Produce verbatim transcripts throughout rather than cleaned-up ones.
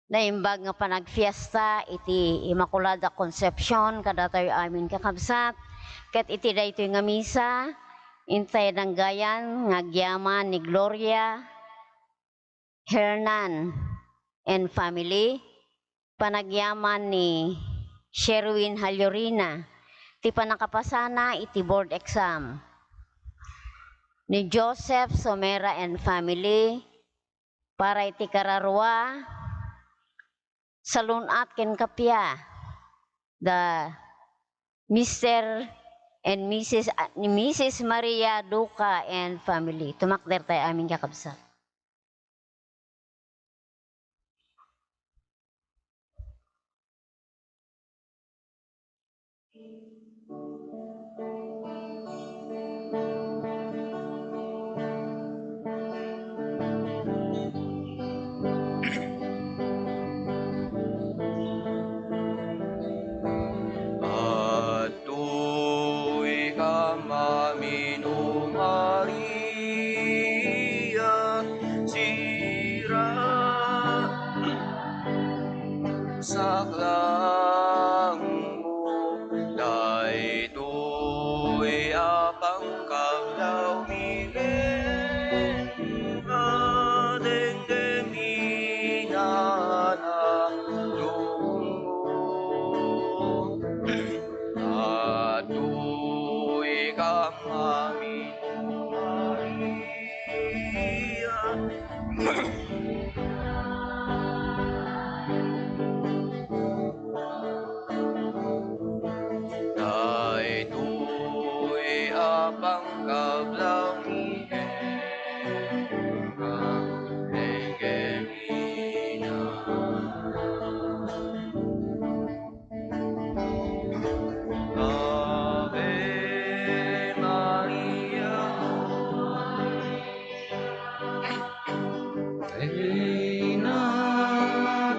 Naimbag nga panagfiesta iti Immaculada Concepcion kadatayo amin kakabsat, ket iti daytoy nga misa, intay danggayan nga agyaman ni Gloria Hernan and family, panagyaman ni Sherwin Hallorina, ti pannakapasana iti board exam, ni Joseph Somera and family, para iti kararua, salun-at ken kappia, da Mister and Missus, ah, ni Missus Maria Duca and family. Tumakder tayo amin kakabsat. Adtoy kam amin, O Maria, sira saklangmo, daytoy a pangkablawmi ken adenggenmi nanadongmo. Adtoy kam amin, Maria. Daytoy a pangkablawmi kenka, denggenmi nanadongmo. Ave Maria. Reina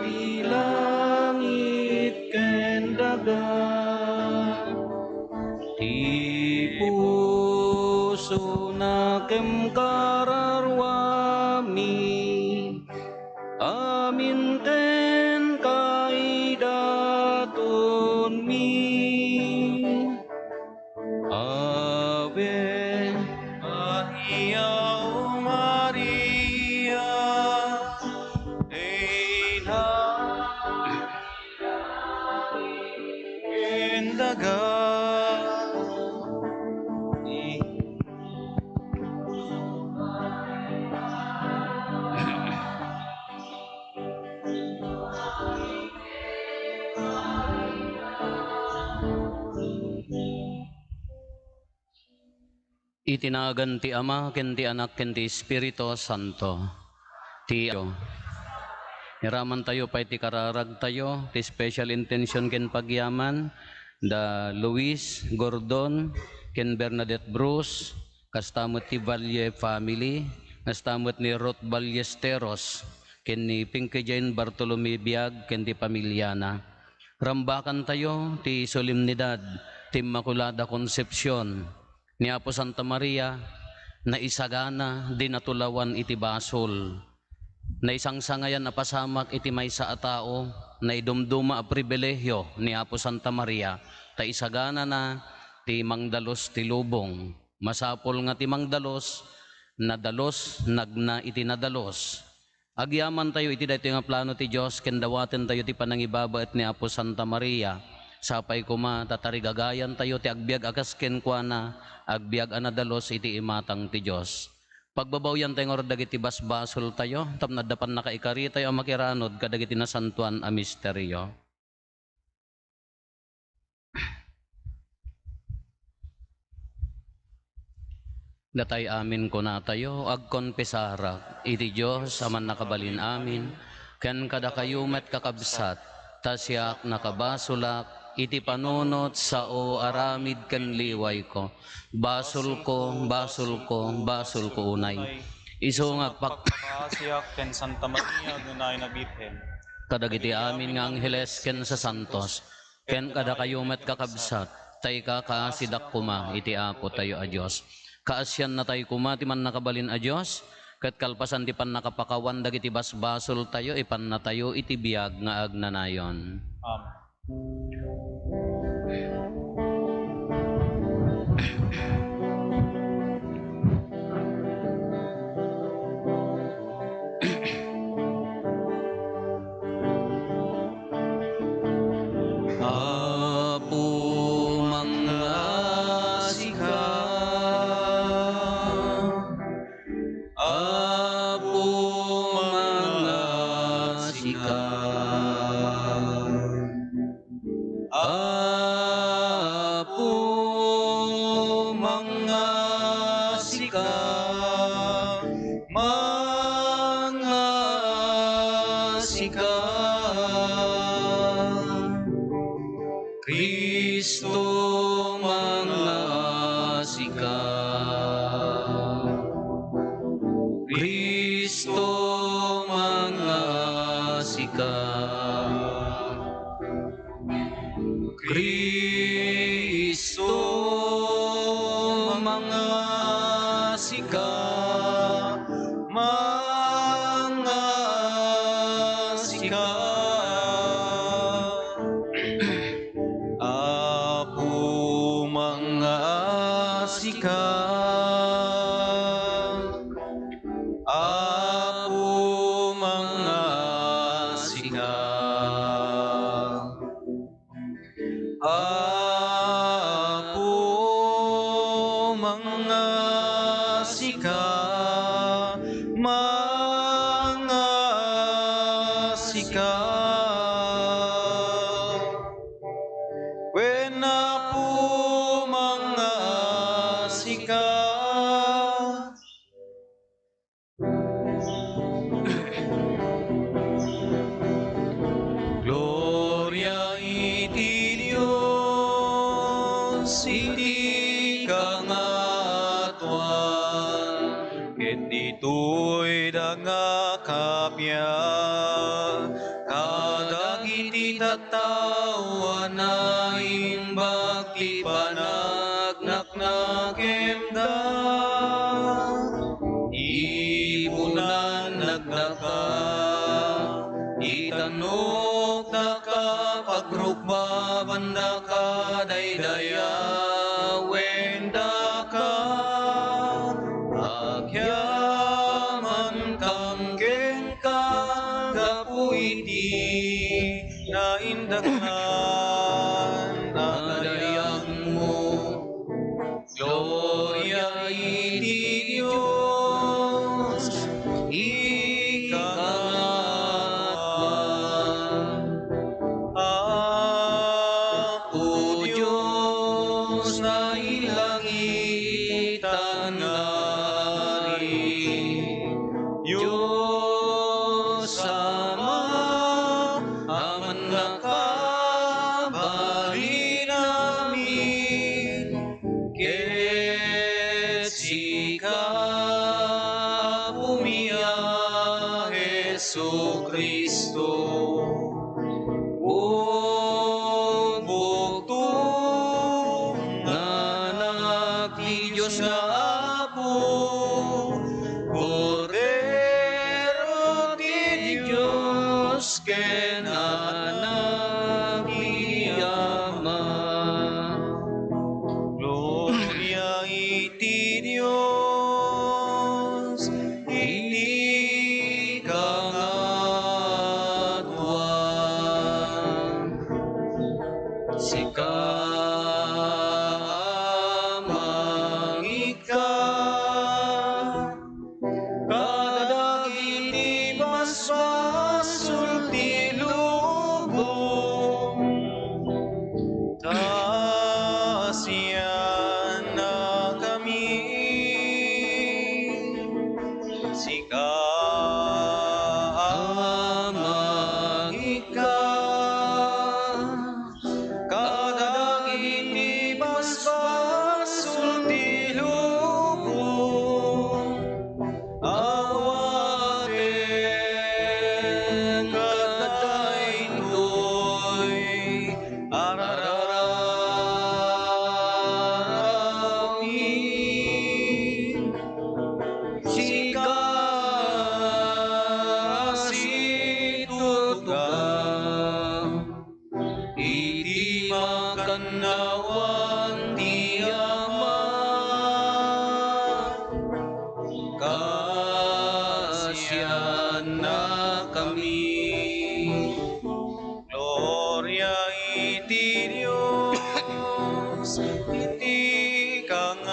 ti langit ken daga, ti pusona ken kararuami, amin ken kaidatonmi. Ave Maria, O Maria, Reina ken daga. Iti nagan ti Ama, ken ti Anak, ken ti Espiritu Santo. Ti Iramantayo pay ti kararagtayo, ti special intention ken pagyaman, da Luis Gordon, ken Bernadette Bruce, kasta met ti Valle family, kasta met ni Ruth Ballesteros, ken ni Pinky Jane Bartolome Biag, ken ti pamiliana. Rambakantayo ti solemnidad ti Immaculada Concepcion ni Apo Santa Maria, naisagana di natulawan iti basol. Naisangsangayan a pasamak iti maysa a tao, naidumduma a pribilehiyo ni Apo Santa Maria, ta isaganana ti mangdalus ti lubong. Masapul nga ti mangdalus, nadalus, nagna iti nadalus. Agyamantayo iti daytoy nga plano ti Dios ken dawatentayo ti panangibabaet ni Apo Santa Maria. Sapay koma ta tarigagayantayo ti agbiag a kas kenkuana, agbiag a nadalus iti imatang ti Dios. Pagbabawyantayo ngarud dagiti basbasoltayo tapno adda pannakaikaritayo a makiranud kadagiti nasantoan a misterio. Datay amin kunatayo, agkonpesarak iti Dios a Mannakabalin-amin, ken kadakayo met, kakabsat, ta siak nakabasolak iti panunot sao aramid ken liwayko. Basolko, basolko, basolko unay. Isu nga agpak- Pakpakaasiak ken Santa Maria, Agnunayo a Birhen. Kadagiti amin nga angheles ken sasantos, ken kadakayo met, kakabsat, ta ikakaasidak koma iti Apotayo a Dios. Kaasiannatay koma ti Mannakabalin a Dios, Ket kalpasan ti pannakapakawan dagiti basbasoltayo, ipannatayo iti biag nga agnanayon. Amen. Apo, mangngaasika. Apo, mangngaasika. Apo, mangngaasika, mangngaasika. Cristo, mangngaasika. Cristo, mangngaasika. Cristo, mangngaasika, mangngaasika. Apo, mangngaasika. Apo, mangngaasika. Apo, mangngaasika, mangngaasika. Wen, Apo, mangngaasika. Gloria iti Dios iti kangatoan, ket ditoy dagiti kappia kadagiti tattao a naimbag ti panagnak- nakemda. Ipunan dagdaka, itannokdaka, pagrukbabandaka, daydayawendaka, agyamankan kenka gapu iti naindaklan a dayagmo. Gloria iti Dios iti kangatoan. Apo Dios, nailangitan nga ari, Dios Ama, Aman a kabalinami, ket sika, Apomi a Jesu-Cristo, O bugtong nga Anak ti Dios nga Apo, Kordero ti Dios ken Anak ti Ama. Gloria iti Dios iti kangatoan. Sika a mangikkat kadagiti basbasol ti Iti makannawan ti Ama, kaasiannakami. Gloria iti Dios iti kangatoan.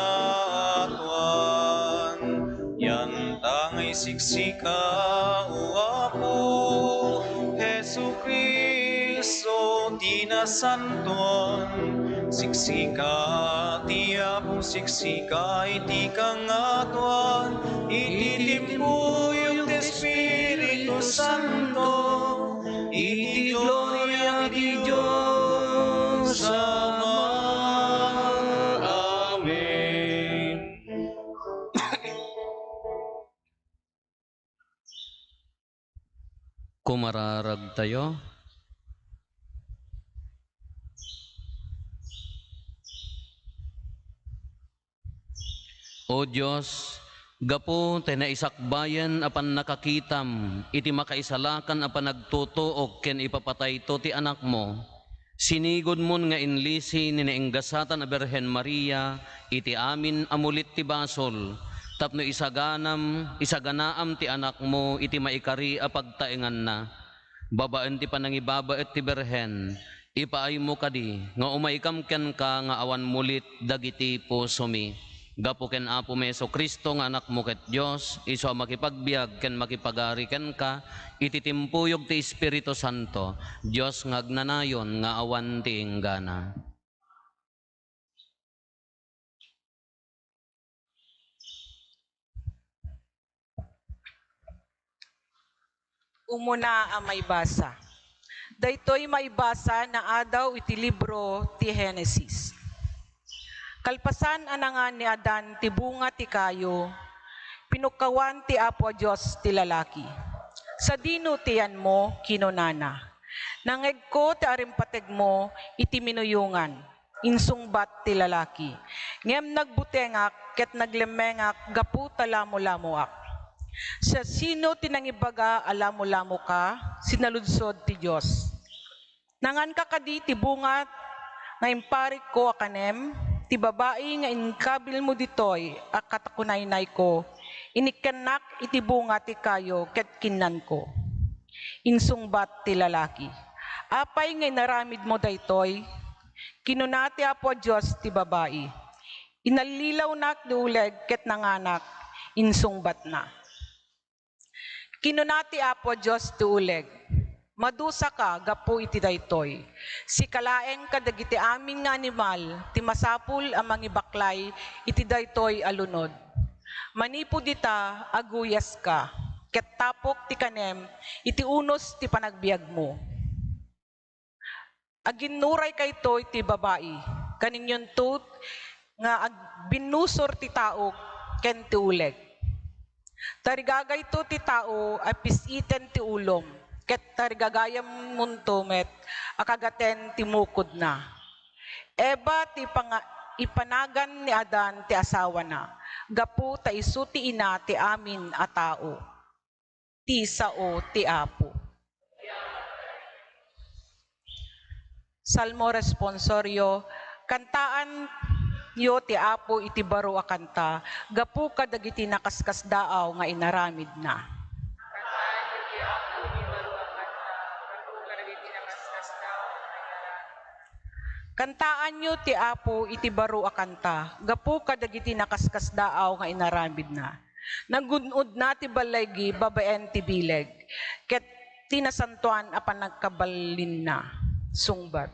Yantangay siksika, O Apo Jesu-Cristo, ti nasantoan. Siksika ti Apo, siksika iti kangatoan. Iti timpuyog ti Espiritu Santo, iti gloria ti Dios Ama. Amen. Kumararagtayo. O Dios, gapu ti naisakbayan a pannakakitam iti makaisalakan a panagtutuok ken ipapatayto ti Anakmo, sinigudmon nga inlisi ni nainggasatan a Birhen Maria iti amin a mulit ti basol, tapno isaganam, isaganaam ti Anakmo iti maikari a pagtaenganna. Babaen ti panangibabaet ti Birhen, ipaaymo kadi nga umaykam kenka nga awan mulit dagiti pusomi. Gapu ken Apomi Jesu-Cristo nga Anakmo ket Dios, isu a makipagbiag ken makipagari kenka iti timpuyog ti Espiritu Santo, Dios nga agnanayon nga awan ti inggana. Umuna a maibasa. Daytoy maibasa naadaw iti libro ti Genesis. Kalpasan a nangan ni Adan ti bunga ti kayo, pinukkawan ti Apo a Dios ti lalaki. "Sadino ti yanmo?" kinunana. "Nangngegko ti arimpategmo iti minuyongan," insungbat ti lalaki. "Ngem nagbutengak ket naglemmengak gapu ta lamolamoak." "Siasino ti nangibaga a lamolamoka?" sinaludsod ti Dios. "Nanganka kadi ti bunga nga imparikko a kanem? Ti babai nga inkabilmo ditoy a katakunaynayko, inikkannak iti bunga ti kayo ket kinnanko." Insungbat ti lalaki, "Apay nga inaramidmo daytoy?" Kinuna ti Apo a Dios ti babai, "Inallilawnak ti uleg ket nanganak." Insungbatna. Kinuna ti Apo a Dios ti uleg, "Madusaka gapu iti daytoy. Sika laeng kadagiti amin nga animal ti masapul a mangibaklay iti daytoy a lunod. Manipud ita, aguyaska, ket tapok ti kanem iti unos ti panagbiagmo." Aginnuray kayto iti babai, kaninyonto nga agbinnusor ti tao ken ti uleg. Tarigagayto ti tao a pis-iten ti ulom, ket tarigagayamonto met a kagaten ti mukodna. Eva ti ipanga-, ipanagan ni Adan ti asawana, gapu ta isu ti ina ti amin a tao. Ti sao ti Apo. Salmo responsorio. Kantaanyo ti Apo iti baro a kanta, gapu kadagiti nakaskasdaaw nga inaramidna. Kantaanyo ti Apo iti baro a kanta, gapu kadagiti nakaskasdaaw nga inaramidna. Nagun-odna ti ballaygi babaen ti bileg, ket ti nasantoan a panagkabalinna. Sungbat.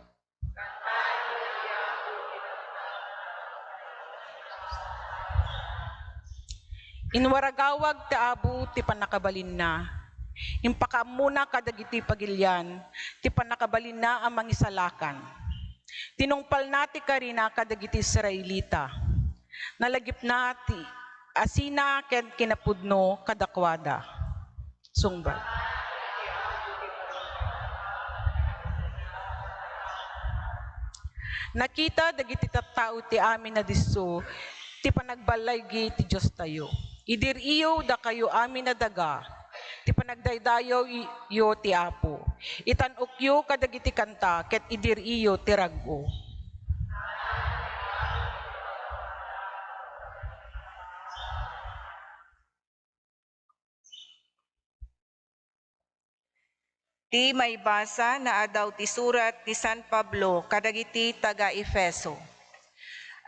Inwaragawag ti Apo ti pannakabalinna. Impakaammona kadagiti pagilian ti pannakabalinna a mangisalakan. Tinungpalna ti karina kadagiti Israelita. Nalagipna ti asina ken kinapudno kadakuada. Sungbat. Nakita dagiti tattao ti amin a disso ti panagballaygi ti Diostayo. Idi riyo, dakayo amin a daga, ti Nagdaydayaw-yo ti Apo. Itan-okyo kadagiti kanta ket idir-iyo ti rag-o. Ti maibasa naadaw ti surat ni San Pablo kadagiti taga-Efeso.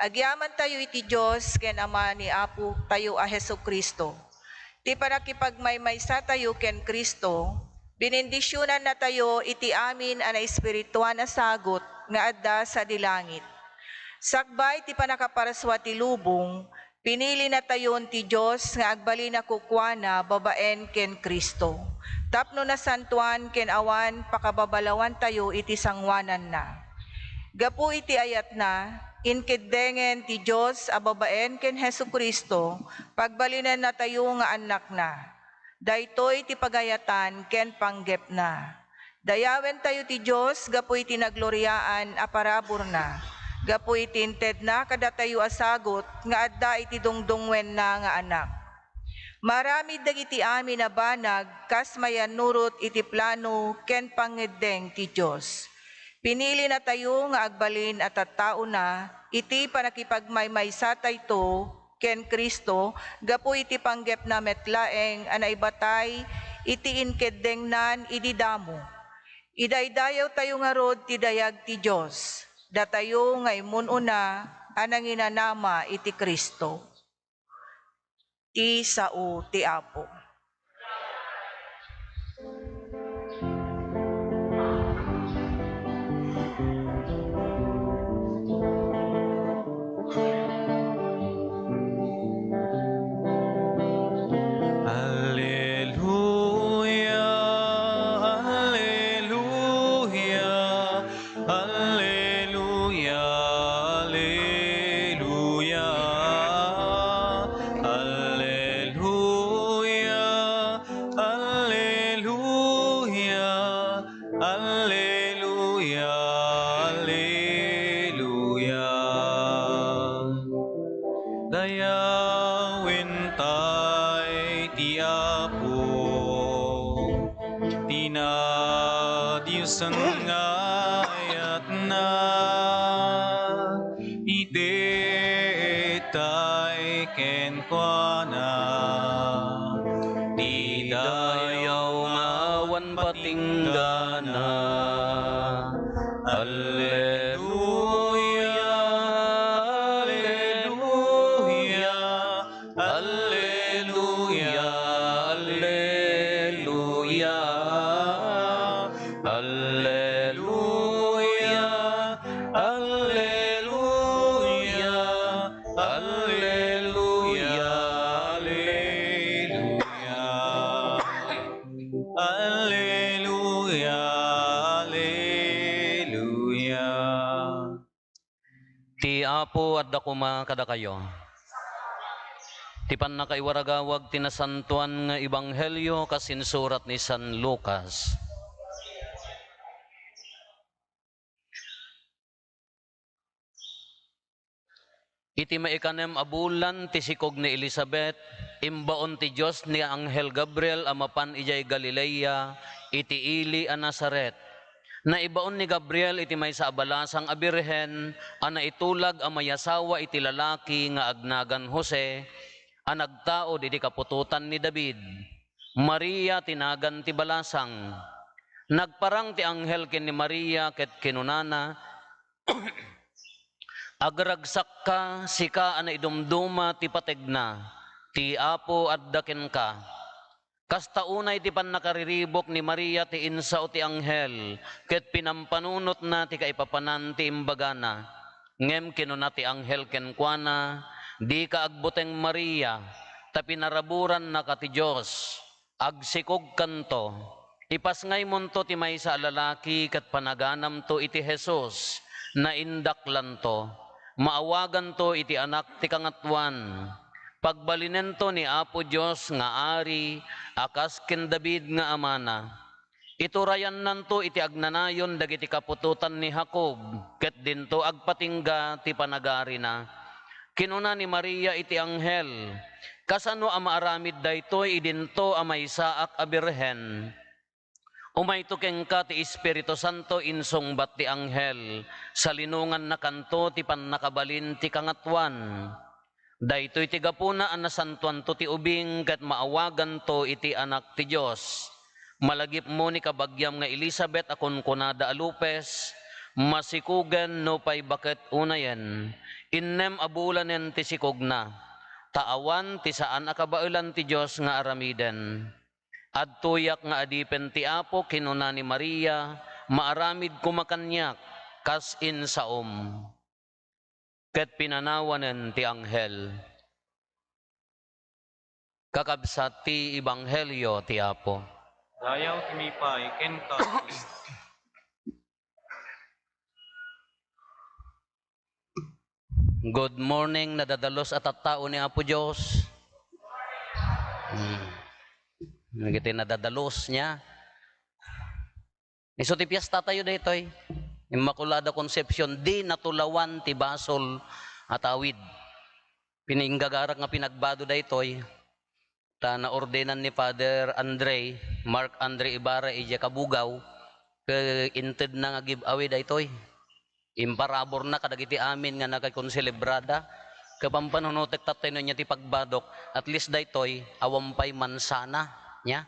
Agyamantayo iti Dios ken Ama ni Apotayo a Jesu-Cristo. Ti pannakipagmaymaysatayo ken Cristo, binindisionannatayo iti amin a naespirituan a sagut nga adda sadi langit. Sakbay ti pannakaparsua ti lubong, pinilinatayon ti Dios nga agbalin a kukuana babaen ken Cristo, tapno nasantoan ken awan pakababalawantayo iti sangoananna. Gapu iti ayatna, inkeddengen ti Dios a babaen ken Jesu-Cristo, pagbalinennatayo nga annakna. Daytoy ti pagayatan ken panggepna. Dayawentayo ti Dios gapu iti nagloriaan a paraburna, gapu iti intedna kadatayo a sagut nga adda iti dungdungngoenna nga Anak. Maaramid dagiti amin a banag kas mayannurot iti plano ken pangngeddeng ti Dios. Pinilinatayo nga agbalin a tattaona iti pannakipagmaymaysatayto ken Cristo gapu iti panggepna met laeng a naibatay iti inkeddengnan idi damo. Idaydayawtayo ngarud ti dayag ti Dios, datayo nga immun-una a nanginanama iti Cristo. Ti sao ti Apo. Alleluia, alleluia, alleluia, alleluia, alleluia, alleluia, alleluia, alleluia. Dayawentay ti Apo, ti nadiosen nga ayatna, itedtay kenkuana ti dayaw nga awan patinggana. Alleluia, alleluia, alleluia, alleluia, alleluia, alleluia, alleluia, alleluia. Alleluia, alleluia. Ti Apo adda koma kadakayo. Ti pannakaiwaragawag ti Nasantoan nga Ebanghelio kas insurat ni San Lucas. Iti maikanem a bulan ti sikog ni Elisabet, imbaon ti Dios ni anghel Gabriel a mapan idiay Galilea iti ili a Nazaret. Naibaon ni Gabriel iti maysa a balasang a birhen a naitulag a mayasawa iti lalaki nga agnagan Jose, a nagtaud iti kaputotan ni David. Maria ti nagan ti balasang. Nagparang ti anghel ken ni Maria ket kinunana, "Agragsakka, sika a naidumduma ti pategna, ti Apo adda kenka." Kasta unay ti pannakariribuk ni Maria ti insao ti anghel ket pinampanunotna ti kaipapanan ti imbagana. Ngem kinuna ti anghel kenkuana, "Dika agbuteng, Maria, ta pinaraburannaka ti Dios. Agsikogkanto. Ipasngaymonto ti maysa a lalaki ket panaganamto iti Jesus. Naindaklanto. Maawaganto iti Anak ti Kangatoan. Pagbalinento ni Apo Dios nga Ari a kas ken David nga amana. Iturayannanto iti agnanayon dagiti kaputotan ni Jacob, ket dinto agpatingga ti panagarina." Kinuna ni Maria iti anghel, Kasano a maaramid daytoy idinto a maysaak a birhen? Umayto kenka ti Espiritu Santo, insungbat ti anghel, salinongannakanto ti pannakabalin ti Kangatoan. Daytoy ti gapuna a nasantoanto ti ubing ket maawaganto iti Anak ti Dios. Malagipmo ni kabagiam nga Elisabet a kunkunada a lupes, masikogen nupay baket unayen. Innem a bulanen ti sikogna, ta awan ti saan a kabaelan ti Dios nga aramiden. Adtoyak nga adipen ti Apo, kinuna ni Maria, maaramid koma kaniak kas insaom. Ket pinanawanen ti anghel. Kakabsat ti ebanghelio ti Apo. Dayaw ti mipay kenka, Cristo. Good morning, nadadalus a tattao ni Apo Dios. Hmm. Nagiti nadadalus niya. Isu ti piesta tayo daytoy. Immaculada Concepcion, di natulawan ti basol a tawid. Pininggagarak nga pinagbado daytoy. Ta naordenan ni Father Andre, Mark Andre Ibarra, idiay Cabugao, ket intedna nga giveaway daytoy. Imparaburna kadagiti amin nga nakakonselebrada. Ket pampanunotek tattay no ania ti pagbadok, at least daytoy, awan pay mansana. Nia?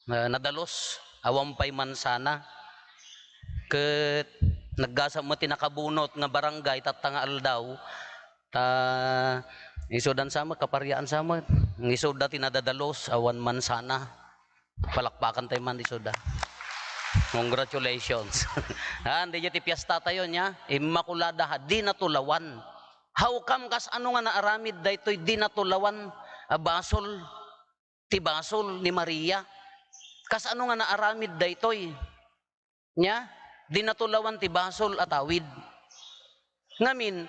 Eh, nadalus, awan pay mansana. Ket naggasam met ti nakabunot nga barangay tatta nga aldaw. Ta, isudan sa met, kapariaan sa met. Isuda ti nadadalus, awan mansana. Palakpakan tayo man, isuda. Congratulations. Ah, hindi ti piesta tayo niya. Immaculada ha, di natulawan. How come, kas ano nga naaramid daytoy di natulawan a basol? Ti basol ni Maria. Kas ano nga naaramid daytoy? Nia, di natulawan ti basol a tawid. Ngamin,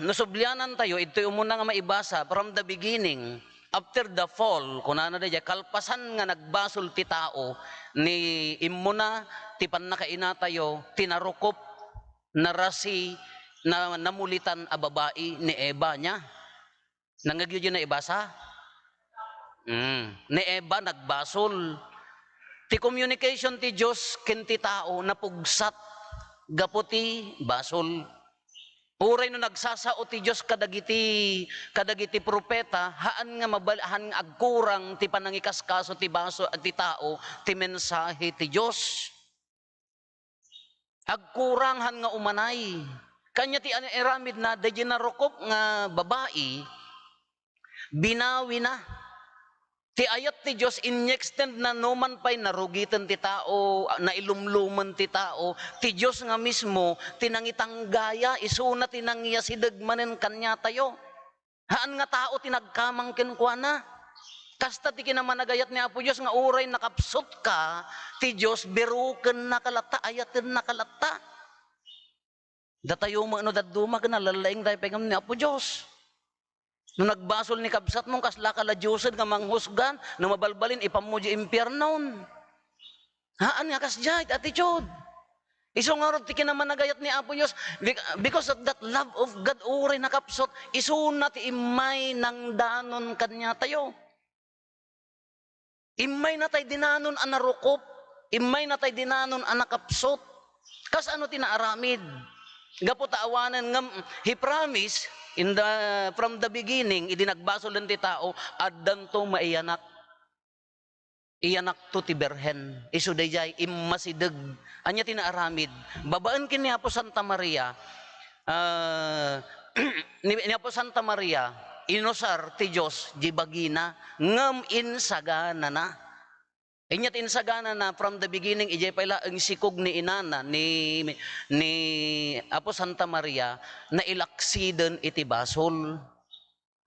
no sublianan tayo, idtoy umuna nga maibasa, from the beginning, after the fall, kunana daydiay, kalpasan nga nagbasol ti tao, ni immuna ti pannakaina tayo, ti narukop, narasi, na, namulitan a babai ni Eva nia. Nangngegyo diay naibasa? Mm. Ni Eva nagbasol. Ti communication ti Dios ken ti tao napugsat gapu ti basol. Uray no nagsasao ti Dios kadagiti, kadagiti propeta, haan nga mabal-, haan nga agkurang ti panangikaskaso ti baso-, ti tao, ti mensahe ti Dios. Agkurang han nga umanay. Kanya ti an-, iramidna, daydi narukop nga babai, binawina. Ti ayat ti Dios, in-extend na, no man pay narugiten ti tao, nailumlumen ti tao, ti Dios nga mismo, ti nangitanggaya, isuna ti nangiyasideg manen kaniatayo. Haan nga tao ti nagkamang kenkuana. Kasta ti kinamanagayat ni Apo Dios nga uray nakapsutka, ti Dios birukennaka latta, ayatennaka latta. Datayo met no dadduma ken nalalaing tayo pay ngem ni Apo Dios. No nagbasol ni kabsatmo, kaslaka la diosen nga manghusgan, no mabalbalin, ipammo diay impiernon. Haan nga kasdiay ti attitude. Isu ngarud ti kinamanagayat ni Apo Dios, bec-, because of that love of God, uray nakapsut, isuna ti immay nangdanon kaniatayo. Immayna tay dinanon a narukop, immayna tay dinanon a nakapsut. Kasano ti naaramid? Gapu ta awanen ngem, he promised in the, from the beginning, idi nagbasolen ti tao, addanto maiyanak. Iyanakto ti Birhen. Isu daydiay, immasideg. Ania ti naaramid? Babaen ken ni Apo Santa Maria, ah, ni, ni Apo Santa Maria, inusar ti Dios di bagina, ngem insaganana. Inya ti insaganana, from the beginning, idiay pay laeng sikog ni inana, ni, ni Apo Santa Maria, nailaksiden iti basol.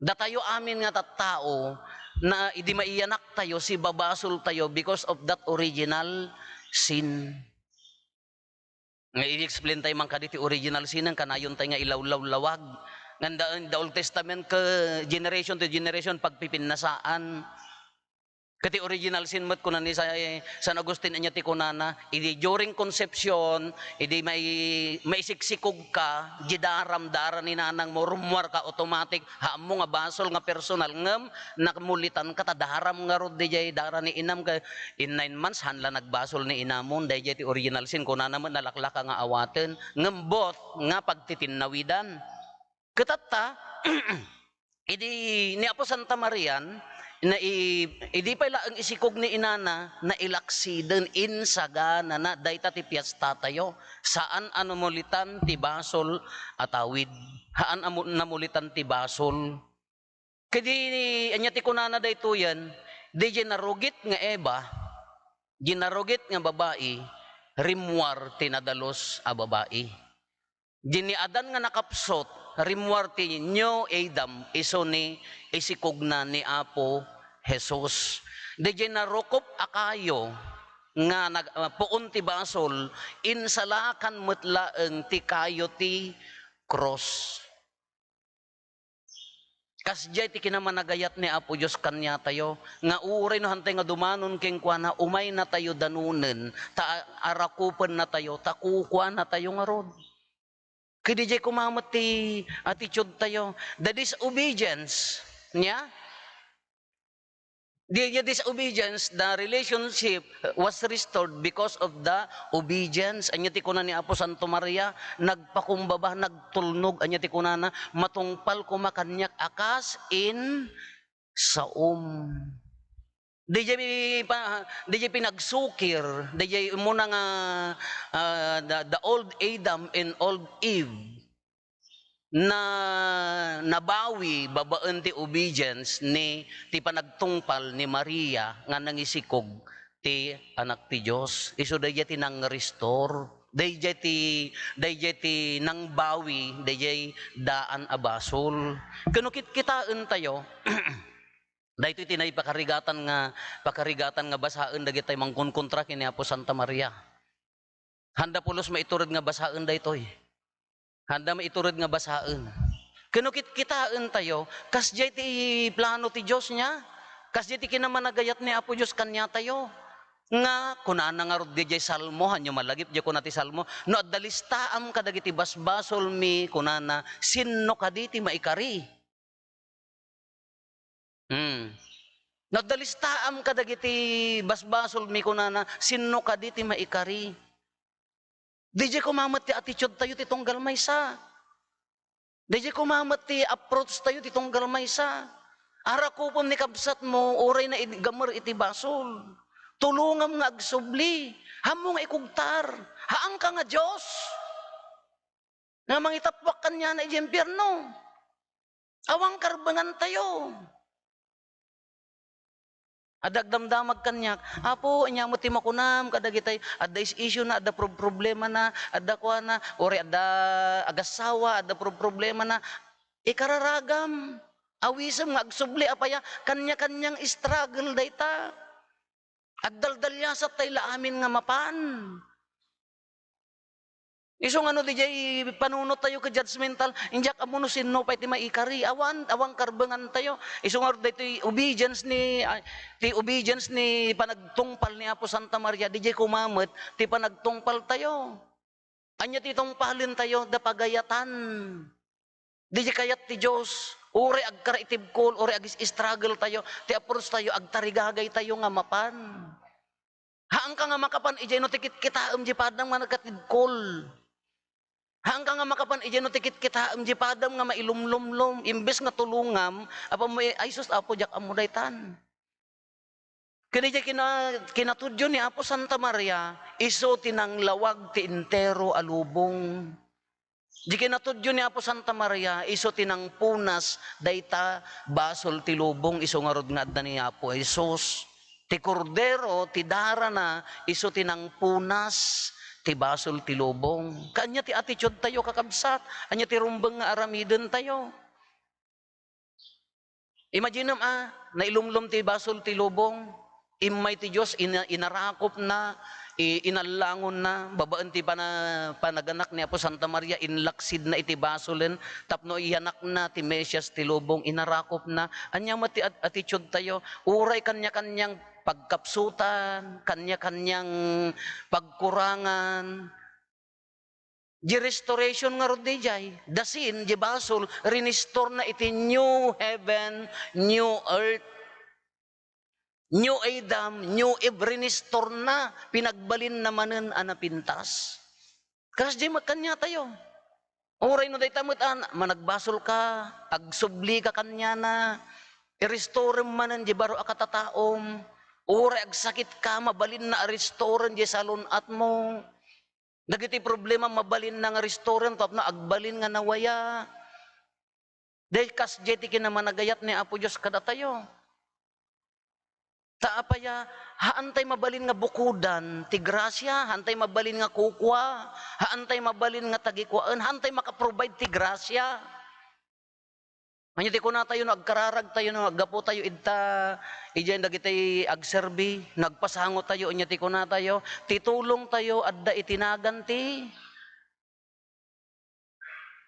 Datayo amin nga tattao, na idi maiyanaktayo, sibabasoltayo because of that original sin. Nga i-explain tayo man kadi ti original sin, nga kanayon tayo nga ilawlawlawag. Nga in the, in the Old Testament, ka generation to generation, pagpipinnasaan. Ket ti original sin met, kuna ni Sa-, San Agustin, ania ti kunana, idi during conception, idi mai-, maisiksikog ka, di daram, dara ni nanang mo, rummuar ka, automatic, ha ammo nga basol nga personal, ngem namulitan ka, ta daram ngarud, di jay dara ni inam ka, in nine months, han la nagbasol ni inamon, dayjay ti original sin, kunana met, nalaklaka nga awaten, ngem both nga pagtitinnawidan. Ket tatta, idi ni Apo Santa Marian, na i-, idi pay laeng isikog ni inana, nailaksiden, insaganana, dayta ti piestatayo. Saan a namulitan ti basol a tawid. Haan a mu-, namulitan ti basol. Kadi, ania ti kunana daytoyen? Di di narugit nga Eva, di narugit nga babai, rimmuar ti nadalus a babai. Di ni Adan nga nakapsut, rimmuar ti new Adam, isu ni isikogna ni Apo Jesus. Di di narukop a kayo nga nag-, ah, puon ti basol, insalakan met laeng ti kayo ti krus. Kasdiay ti kinamanagayat ni Apo Dios kaniatayo, nga uray no hantay nga dumanon kenkuana, umaynatayo danunen, ta a-, arakupennatayo, ta kukuanatayo ngarud. Ket diay koma met ti attitude tayo. The disobedience, nia? Di, di disobedience, the relationship was restored because of the obedience. Ania ti kuna ni Apo Santo Maria? Nagpakumbaba, nagtulnog. Ania ti kunana? Matungpal koma kaniak a kas in saom. Di diay pa, di diay pinagsukir, di diay umuna nga, ah, the, the old Adam and old Eve na nabawi babaen ti obedience ni, ti panagtungpal ni Maria nga nangisikog ti Anak ti Dios. Isu daydiay ti nang-restore. Daydiay ti, daydiay ti nangbawi, daydiay daan a basol. Ken no kitkitaentayo, daytoy ti naipakarigatan nga, pakarigatan nga basaen dagitay mangkonkontra ken ni Apo Santa Maria. Handa pulos maitured nga basaen daytoy. Handa maitured nga basaen. Ken no kitkitaentayo, kasdiay ti plano ti Dios nia? Kasdiay ti kinamanagayat ni Apo Dios kaniatayo. Nga, kunana ngarud diay Salmo, hanyo malagip, diay kuna ti Salmo, "No adda listaam kadagiti basbasolmi," kunana, "sinno kadi ti maikari?" Hmm. "No adda listaam kadagiti basbasolmi," kunana, "sinno kadi ti maikari?" Diay koma met ti attitude tayo ti tunggal maysa. Diay koma met ti approach tayo ti tunggal maysa. Arakupem ni kabsatmo, uray na id-, gamer iti basol. Tulongam nga agsubli. Haanmo nga ikugtar. Haanka nga Dios nga mangitappuak kaniana iti impierno. Awan karbengan tayo. Adda agdamdamag kaniak, "Apo, ania met ti makunam kadagitay adda is-issue na, adda prob-, problema na, adda kuana, uray adda agassawa, adda prob-, problema na." Ikararagam, awisem nga agsubli, apay a, kanya-kanyang struggle dayta. Agdaldaliasat tay la amin nga mapan. Isu nga no diay panunot tayo ket judgmental, diak ammo no sinno pay ti maikari. Awan, awan karbengan tayo. Isu nga daytoy obedience ni, ay, ti obedience ni panagtungpal ni Apo Santa Maria, diay koma met ti panagtungpal tayo. Ania ti tungpalen tayo? Da pagayatan. Diay kayat ti Dios. Uray agkaraitibkol, uray agis-struggle tayo, ti approach tayo, agtarigagay tayo nga mapan. Haanka nga makapan idiay no ti kitkitaem diay padam nga nagkatibkol. Haanka nga makapan idiay no ti kitkitaem diay padam nga mailumlumlom. Imbes nga tulongam, apo mo, "Ay sus, Apo, diak ammo daytan." Ken idiay kina-, kinatudyo ni Apo Santa Maria, isu ti nanglawag ti entero a lubong. Di kinatudyo ni Apo Santa Maria, isu ti nangpunas dayta basol ti lubong, isu ngarud nga adda ni Apo Jesus. Ti Kordero, ti darana, isu ti nangpunas ti basol ti lubong. Kaanya ti attitude tayo, kakabsat? Ania ti rumbeng nga aramiden tayo? Imaginem a, nailumlom ti basol ti lubong, immay ti Dios, ina-, inarakopna, i-, inallangonna, babaen ti pana-, panaganak ni Apo Santa Maria, inlaksidna iti basolen, tapno iyanakna ti Mesias ti lubong, inarakopna. Ania met ti at-, attitude tayo? Uray kanya-kanyang pagkapsutan, kanya-kanyang pagkurangan. Di restoration ngarud di jay, dasin, di basol, rinistorna iti new heaven, new earth, new Adam, new Eve, rinistorna, pinagbalinna manen a napintas. Kas di met kaniatayo. Uray no dayta met a, managbasolka, agsublika kaniana, i-restorem manen di baro a katataom. Uray agsakitka, mabalinna a restoren di salun-atmo. Dagiti problema, mabalinna nga restoren tapno agbalin nga nawaya. Dahil kasdiay ti kinamanagayat ni Apo Dios kadatayo. Ta apaya, haantay mabalin nga bukodan ti grasia, haantay mabalin nga kukua, haantay mabalin nga tagikuaen, haantay maka-provide ti grasia. Ania ti kunatayo no agkararagtayo, no aggapotayo idta, idiay dagiti agserbi, nagpasangotayo, ania ti kunatayo, ti tulongtayo adda iti nagan ti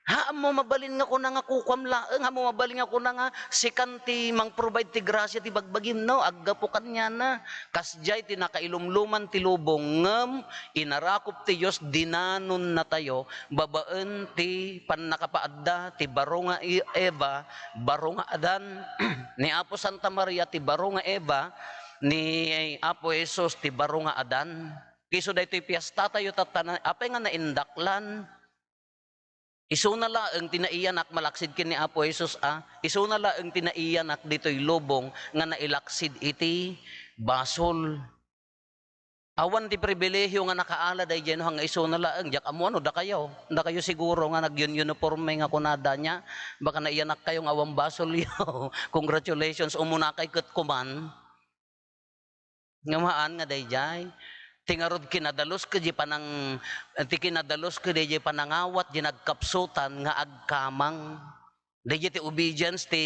Haanmo mabalin nga kuna nga kukuam laeng, haanmo mabalin nga kuna nga sikan ti mang-provide ti grasia ti bagbagim, no? Aggapu kaniana. Kasdiay ti nakailumluman ti lubong, ngem inarakop ti Dios dinanonnatayo babaen ti pannakapaadda ti baro nga E-, Eva, baro nga Adan. Ni Apo Santa Maria ti baro nga Eva, ni Apo Jesus ti baro nga Adan. Isu daytoy piestatayo tatta, apay nga naindaklan? Isuna laeng ti naiyanak malaksid ken ni Apo Jesus a, isuna laeng ti naiyanak ditoy lubong nga nailaksid iti basol. Awan ti pribilehiyo nga nakaala daydiay no nga isuna laeng, diak ammo no dakayo. Dakayo siguro nga nagyun-uniforme nga kunada niya, baka naiyanakkayo nga awan basolyo. Congratulations, umunakay ket kuman. Ngem haan nga daydiay. Ti ngarud kinadalus ket di panang-, ti kinadalus ket daydiay panangawat di nagkapsutan nga agkamang. Daydiay ti obedience ti,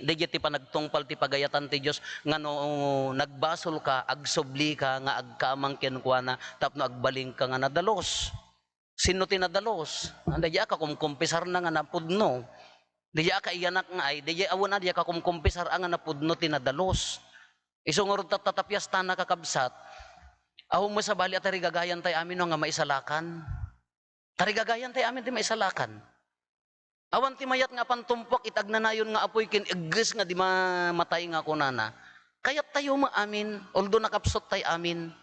daydiay ti panagtungpal ti pagayatan ti Dios nga no nagbasolka, agsublika nga agkamang kenkuana tapno agbalinka nga nadalus. Sinno ti nadalus? Daydiay a kakumkumpisarna nga napudno. Daydiay a kaiyanak nga ay, daydiay awan a daydiay a kakumkumpisar a nga napudno ti nadalus. Isu ngarud tatta ta piestana, kakabsat. Awan met sabali a tarigagayan tay amin no nga maisalakan. Tarigagayan tay amin ti maisalakan. Awan ti mayat nga apan tumpuak iti agnanayon nga apuy ken egges nga di mamatay nga kunana. Kayat tayo maamin, although nakapsut tay amin.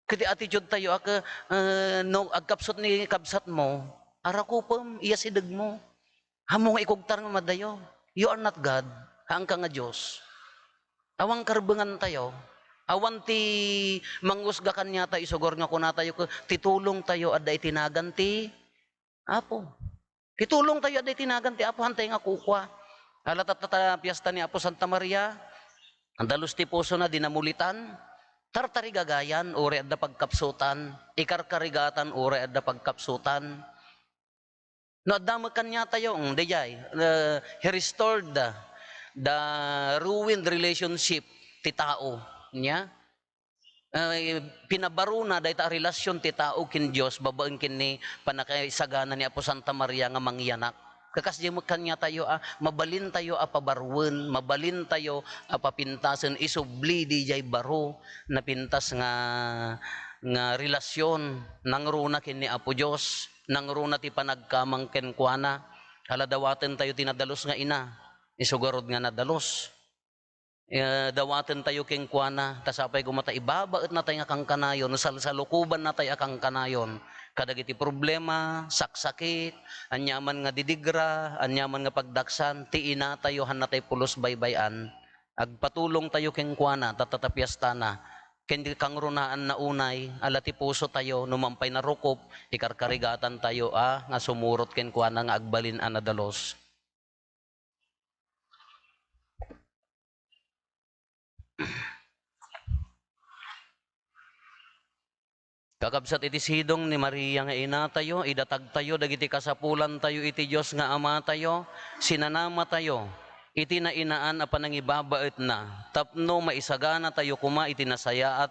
Ket ti attitude tayo a ke-, eh, no agkapsut ni kabsatmo, arakupem, iyasidegmo. Ammo nga ikugtar nga madayo. You are not God. Haanka nga Dios. Awan karbengan tayo. Awan ti mangusga kaniatayo, isugar nga kunatayo, ke-, ti tulong tayo adda iti nagan ti Apo. Ti tulong tayo adda iti nagan ti Apo, hantay nga kukua. Ala tatta ta piesta ni Apo Santa Maria, ang dalus ti pusona, di namulitan, tartarigagayan, uray adda pagkapsutan, ikarkarigatan, uray adda pagkapsutan. No adda met kaniatayo, mm, daydiay, eh, he restored the, the ruined relationship ti tao. Nia? Eh, pinabaruna dayta a relasyon ti tao ken Dios babaen ken ni pannakaisagana ni Apo Santa Maria nga mangyanak. Kakas di met kaniatayo a, mabalintayo a pabaruen, mabalintayo a papintasen, isubli daydiay baro napintas nga, nga relasyon. Nangruna ken ni Apo Dios, nangruna ti panagkamang kenkuana. Ala, dawatentayo ti nadalus nga ina, isu garud nga nadalus. Eh, dawatentayo kenkuana, ta sapay koma ta ibabaetnatay nga kankanayon, salsalukobannatay a kankanayon kadagiti problema, saksakit, aniaman nga didigra, aniaman nga pagdaksan, ti inatayo, hannatay pulos baybay-an. Agpatulongtayo kenkuana, tatta ta piestana, ken ti kangrunaanna unay, ala ti pusotayo, no mampay narukop, ikarkarigatantayo a nga sumurot kenkuana nga agbalin a nadalus. Kakabsat iti sidong ni Maria nga inatayo, idatagtayo dagiti kasapulantayo iti Dios nga Amatayo, sinanamatayo iti nainaan a panangibabaetna, tapno maisaganatayo koma iti nasayaat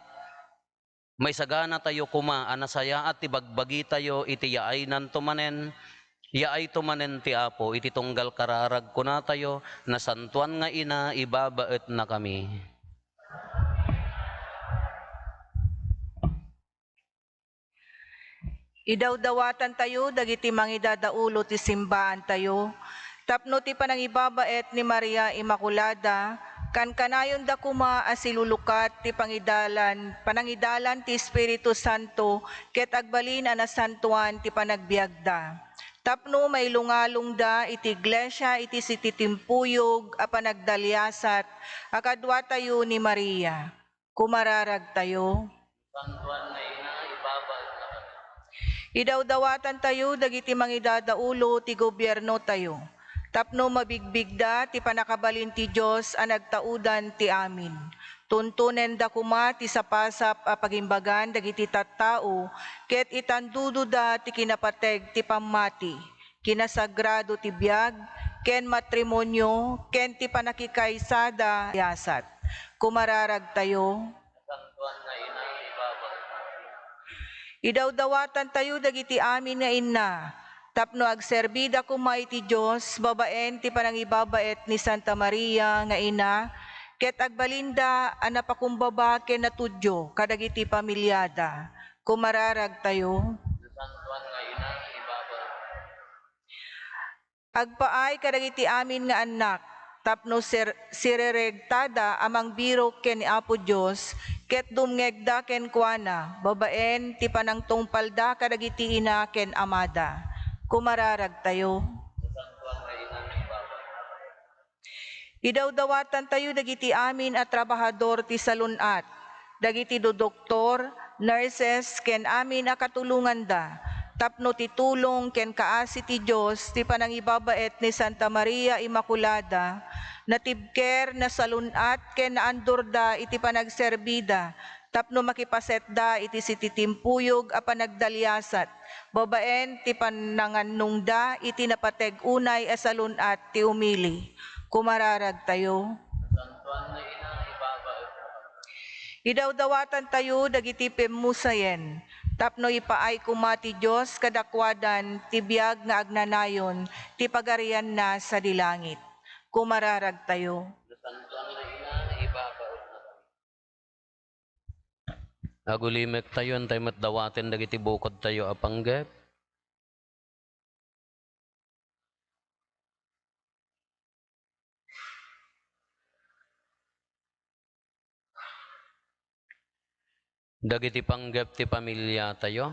Maisaganatayo koma a nasayaat ti bagbagitayo iti yaaynan to manen, yaayto manen ti Apo iti tunggal kararag. Kunatayo, Nasantoan nga Ina, ibabaetnakami. Idawdawatantayo dagiti mangidadaulo ti simbaantayo, tapno ti panangibabaet ni Maria Immaculada, kankanayonda koma a silulukat ti pangidalan, panangidalan ti Espiritu Santo, ket agbalin a nasantoan ti panagbiagda. Tapno mailungalongda iti iglesia iti sititimpuyog a panagdaliasat a kaduatayo ni Maria. Kumararagtayo. Santuan nga ina, ibabaetna kami. Idawdawatantayo dagiti mangidadaulo ti gobiernotayo, tapno mabigbigda ti pannakabalin ti Dios a nagtaudan ti amin. Tuntonenda koma ti sapasap a pagimbagan dagiti tattao, ket itandudoda ti kinapateg ti pammati, kinasagrado ti biag, ken matrimonio, ken ti pannakikaysada, yasat. Kumararagtayo. Santuan nga ina, ibabaetna. Idawdawatantayo dagiti amin nga inna, tapno agserbida koma iti Dios babaen ti panangibabaet ni Santa Maria nga ina, ket agbalinda a napakumbaba ken natudyo kadagiti pamiliada. Kumararagtayo. Santuan nga ina, ibabaetna. Agpaay kadagiti amin nga annak, tapno sir-, sireregtada a mangbirok ken ni Apo Dios, ket dumngegda kenkuana, babaen ti panangtungpalda kadagiti ina ken amada. Kumararagtayo. Idawdawatantayo dagiti amin a trabahador ti salun-at, dagiti dodoktor, nurses, ken amin a katulonganda, tapno ti tulong ken kaasi ti Dios ti panangibabaet ni Santa Maria Immaculada, natibker, nasalun-at, ken naandurda iti panagserbida, tapno makipasetda iti sititimpuyog a panagdaliasat, babaen ti pannangannongda iti napateg unay a salun-at ti umili. Kumararagtayo. Santuan nga ina, ibabaetna. Idawdawatantayo dagiti pimmusayen, tapno ipaay koma ti Dios kadakuadan ti biag nga agnanayon ti pagarianna sadi langit. Kumararagtayo. Santuan nga ina, ibabaetna. Agulimektayo, intay met dawaten dagiti bukodtayo a panggep. Dagiti panggep ti pamiliatayo.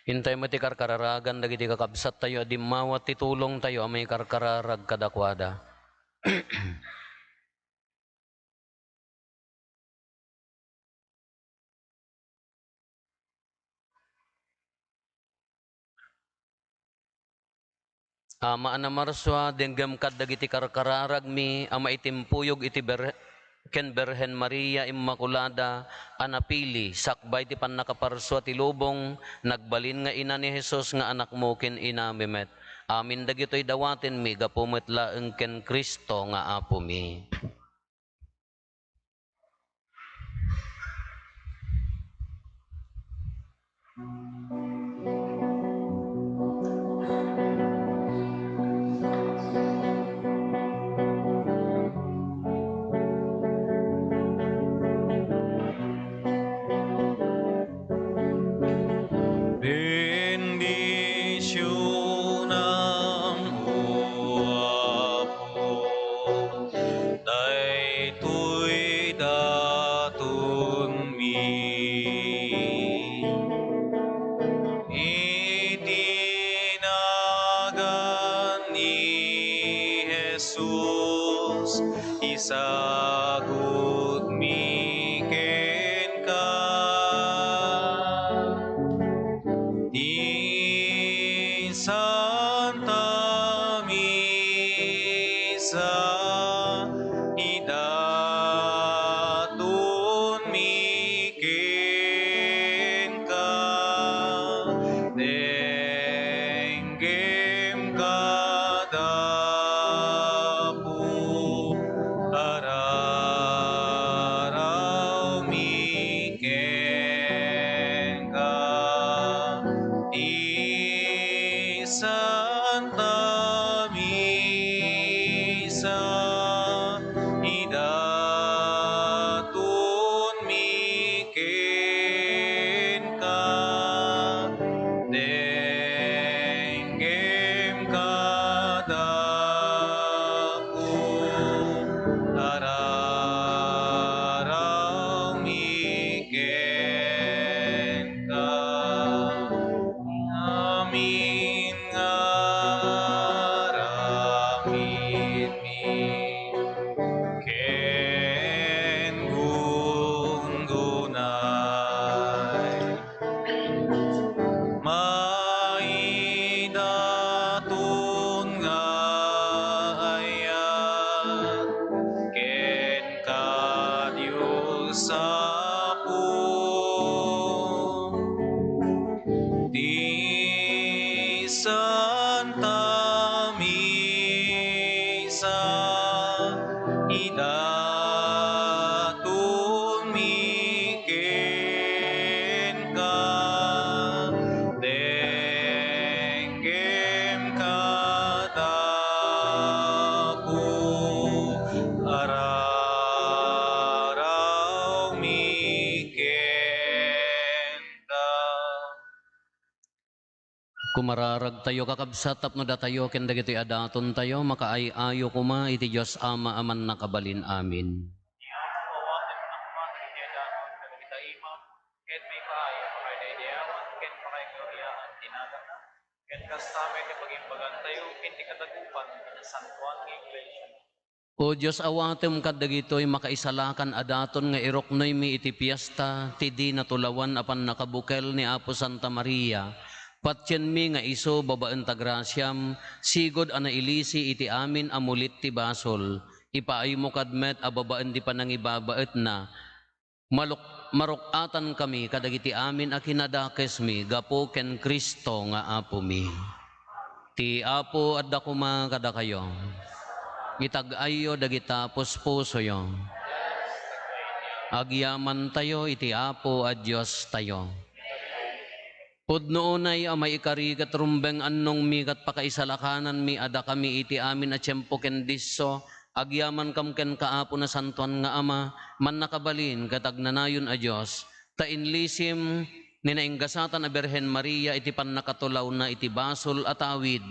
Intay met ti karkararagan dagiti kakabsattayo a dimmawat ti tulongtayo a maikarkararag kadakuada. Ama a namarsua, denggem kad dagiti karkararagmi a maitimpuyog iti Ber-, ken Birhen Maria Immaculada a napili sakbay ti pannakaparsua ti lubong, nagbalin nga ina ni Jesus nga anakmo ken inami met. Amin dagitoy dawatenmi gapu met laeng ken Cristo nga Apomi. Bendisionam, O Apo, daytoy datonmi. Iti nagan ni Jesus, isagutmi kenka. Ti Santa Misa, idatonmi kenka, denggem kad Apo, arara Idatonmi kenka, denggem kadaku, ararawmi kenka. Amin nga aramidmi ken gungunay. Maidaton nga ayat kenka, Dios Apo. Ti Santa Misa, idatonmi kenka, denggem kadaku, ararawmi kenka. Kumararagtayo, kakabsat, tapno datayo ken dagitoy a datontayo makaay-ayo koma iti Dios Ama a Mannakabalin. Amin. Ni Apo, awatennak koma dagiti daton kadagita ima, ket maipaay a pakaidaydayawan ken pakaigloria ti naganna, ket kasta met ti pagimbagantayo ken ti kadagupan ti nasantoan nga iglesia. O Dios, awatem kadagitoy makaisalakan a daton nga iruknoymi iti fiesta ti di natulawan a pannakabukel ni Apo Santa Maria. Patienmi nga isu, babaen ta grasiam, sigud a nailisi iti amin a mulit ti basol. Ipaaymo kad met a babaen ti panangibabaetna, maluk-, maruk-atankami kadagiti amin a kinadakesmi gapu ken Cristo nga Apomi. Ti Apo adda koma kadakayo. Itag-ayyo dagita puspusoyo. Agyamantayo iti Apo a Diostayo. Pudno unay a maikari ket rumbeng annongmi ket pakaisalakananmi a dakami iti amin a tiempo ken disso, agyamankam kenka, Apo, Nasantoan nga Ama, Mannakabalin ket Agnanayon a Dios, ta inlisim ni nainggasatan a Birhen Maria iti pannakatulawna iti basol a tawid,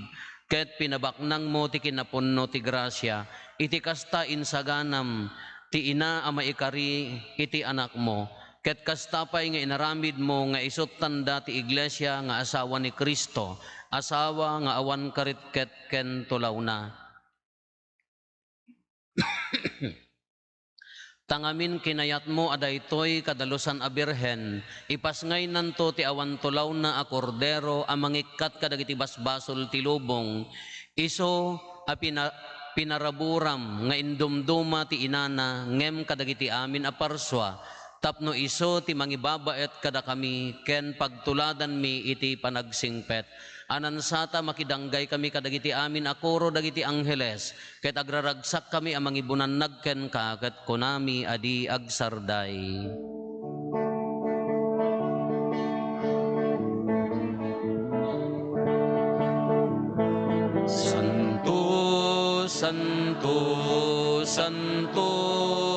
ket pinabaknangmo ti kinapunno ti grasia. Iti kasta, insaganam ti ina a maikari iti anakmo, ket kasta pay nga inaramidmo nga isut' tanda ti iglesia nga asawa ni Cristo, asawa nga awan karitket ken tulawna. Ta ngamin kinayatmo a daytoy kadalusan a birhen, ipasngaynanto ti awan tulawna a Kordero a mangikkat kadagiti basbasol ti lubong, isu a pina-, pinaraburam nga indumduma ti inana ngem kadagiti amin a parsua, tapno isu ti mangibabaet kadakami ken pagtuladanmi iti panagsingpet. Anansata, makidanggay kami kadagiti amin a koro dagiti angheles, ket agraragsakkami a mangibunannag kenka, ket kunami a di agsarday. Santo, santo, santo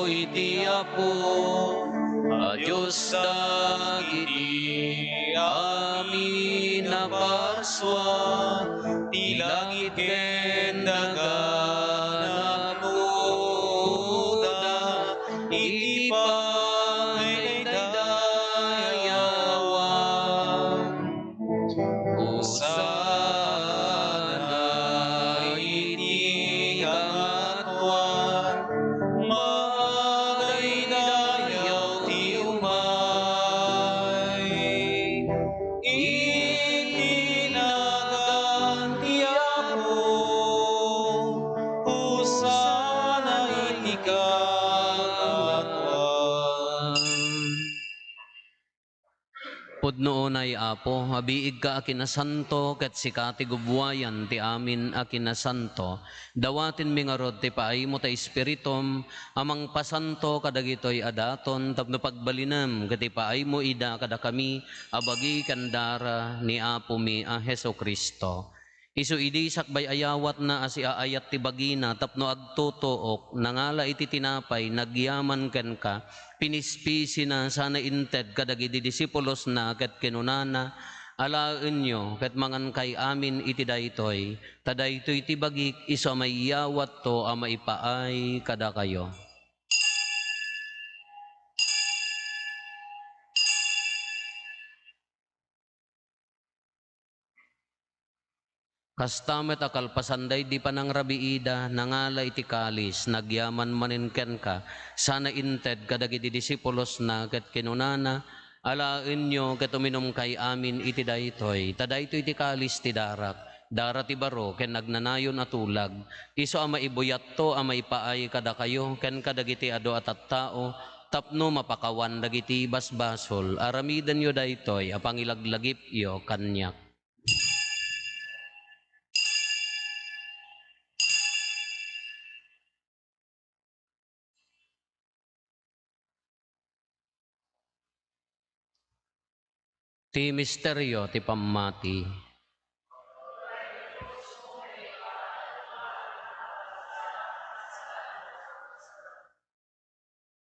iti Apo a Dios dagiti amin a parsua, ti langit ken daga nagruda iti pangidaydayawan. Hosanna iti kangatoan, madaydayaw ti umay iti nagan ti Apo. Hosanna iti kangatoan. Pudno unay, Apo, a biigka a kinasanto, ket sika ti gubbuayan ti amin a kinasanto. Dawatenmi ngarud ti paaymo ta Espiritum a mangpasanto kadagitoy a daton tapno pagbalinem ket ipaaymo ida kadakami a bagi ken dara ni Apomi a Jesu-Cristo. Isu idi sakbay ayawatna a siaayat ti bagina tapno agtutuok, nangala iti tinapay, nagyaman kenka, pinispisina sana inted kadagiti disipulosna ket kinunana, "Alaenyo ket mangankay amin iti daytoy, ta daytoy ti bagik isu a maiyawatto a maipaay kadakayo." Kasta met a kalpasan daydi panangrabiida, nangala iti kalis, nagyaman manen kenka, sana inted kadagiti disipulosna, ket kinunana, "Alaenyo ket uminumkay amin iti daytoy, ta daytoy ti kalis ti darak, dara ti baro ken agnanayon a tulag, isu a maibuyatto a maipaay kadakayo ken kadagiti adu a tattao, tapno mapakawan dagiti basbasol. Aramidenyo daytoy a pangilaglagipyo kaniak." Ti misterio ti pammati.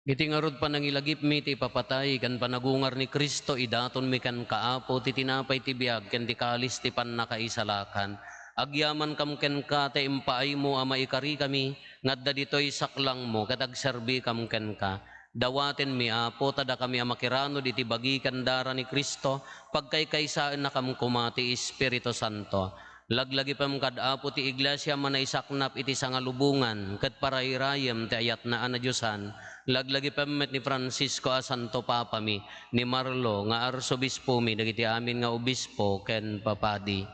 Iti ngarud panangilagipmi ti ipapatay ken panagungar ni Cristo, idatonmi kenka, Apo, ti tinapay ti biag ken ti kalis ti pannakaisalakan. Agyamankam kenka ta impaaymo a maikarikami nga adda ditoy saklangmo ket agserbikam kenka. Dawatenmi, Apo, ta dakami a makiranod iti bagi ken dara ni Cristo, pagkaykaysaennakam koma ti Espiritu Santo. Laglagipem kad Apo ti Iglesia a naisaknap iti sangalubongan ket parairayem ti ayatna a nadiosan. Laglagipem met ni Francisco a Santo Papami, ni Marlo nga Arsobispomi, dagiti amin nga obispo ken papadi.